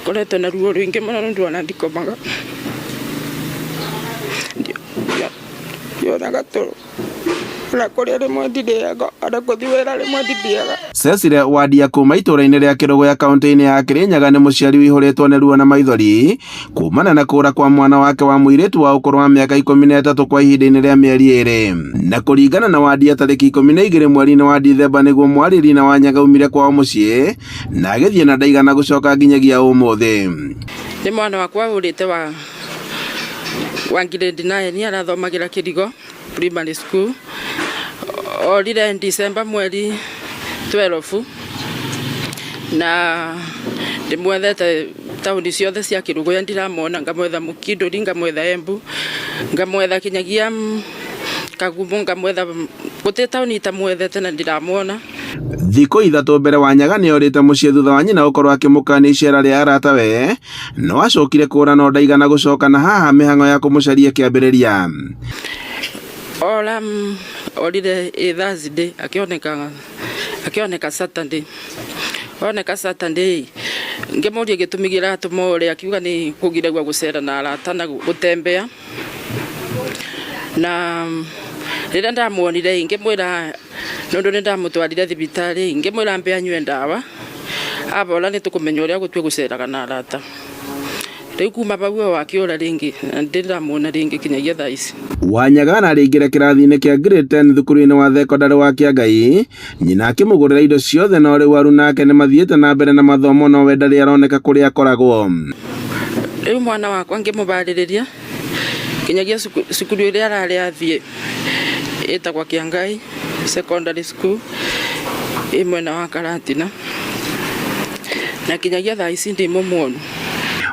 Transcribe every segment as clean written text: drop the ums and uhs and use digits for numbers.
Ngoretwo na ruo rũingĩ mũno nĩ ũndũ ona ndikomaga. Ndionaga toro. Ona kũrĩa rĩmwe ndirĩaga, ona gũthiĩ wĩra rĩmwe ndithiaga. Cecile Wandia kuma itũra-inĩ rĩa Kĩrũgũya kaunti-inĩ ya Kĩrĩnyaga nĩ mũciari ũihũrĩtwo nĩ ruo na maithori kumana na kũra kwa mwana wake wa mũirĩtu wa ũkũrũ wa mĩaka 13 kwa ihinda-inĩ rĩa mĩeri 2. Na kũringana na Wandia tarĩki 12 mweri-inĩ wa Dithemba nĩguo mwarĩ Lina Wanyaga aumire kwao mũciĩ na agĩthiĩ na ndaigana gũcoka nginyagia ũmũthĩ. Nĩ mwana wakwa ũrĩte wa grade 9 arathomagĩra Kĩrigo Primary School. Orire December mweri 12 na ndĩmwethete taũni ciothe cia Kĩrũgũya ndiramwona, ngamwetha Mũkindũri, ngamwetha Embu, ngamwetha kinyagia Kagumo, ngamwetha gũtirĩ taũni itamwethete na ndiramwona. Thikũ 3 mbere Wanyaga nĩ orĩte mũciĩ thutha wa nyina gũkorwo akĩmũkania icera rĩa aratawe no acokire kũra no ndaigana gũcoka na haha mĩhang'o ya kũmũcaria ĩkĩambĩrĩria. Ora orire ĩ Thursday akĩoneka Saturday. Oneka Saturday ngĩmũria gĩtũmi kĩratũma ore akiuga nĩ kũgiragua gũcera na arata na gũtembea. Na rĩrĩa ndamuonire ngĩmwĩra nĩ ũndũ nĩ ndamũtwarire thibitarĩ ngĩmwĩra ambe anyue ndawa abora nĩ tũkũmenya ũrĩa gũtua gũceraga na arata. Rĩu kuma bau o akĩũra rĩngĩ na ndĩ ndamuona rĩngĩ kinyagia thaa ici. Wanyaga ararĩingĩra kĩrathi-inĩ kĩa grade 10 thukuru-inĩ wa thekondarĩ wa Kĩangai. Nyina akĩmũgũrĩra indo ciothe no rĩu aruna ake nĩ mathiĩte na mbere na mathomo no we ndarĩ aroneka kũrĩa akoragwo. Rĩu mwana wakwa ngĩmũbarĩrĩria kinyagia cukuru ĩrĩa ararĩ athiĩ ĩtagwo Kĩangai Secondary School ĩ mwena wa Karatina na kinyagia thaa ici ndĩ mũmuonu.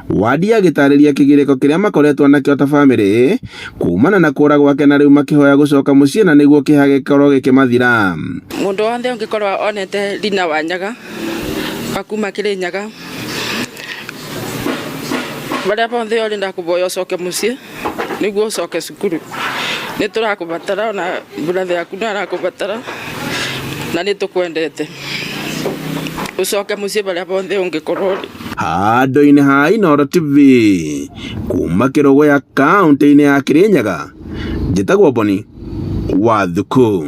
Wandia agĩtarĩria kĩgirĩko kĩrĩa makoretwo nakĩo ta bamĩrĩ kumana na kũra gwake na rĩu makĩhoya gũcoka mũciĩ na nĩguo kĩeha gĩkorwo gĩkĩmathira. Mũndũ wothe ũngĩkorwo onete Lina Wanyaga wa kuma Kĩrĩnyaga barĩa bothe ũrĩ ndakũboya ũcoke mũciĩ nĩguo ũcoke cukuru. Nĩ tũrakũbatara ona brother yaku nĩ arakũbatara na nĩ tũkwendete. Ũcoke mũciĩ barĩa bothe ũngĩkorwo ũrĩ. Handũ-inĩ ha Inooro TV kuma Kĩrũgũya kaunti-inĩ ya Kĩrĩnyaga, njĩtagwo Boni wa Thuku.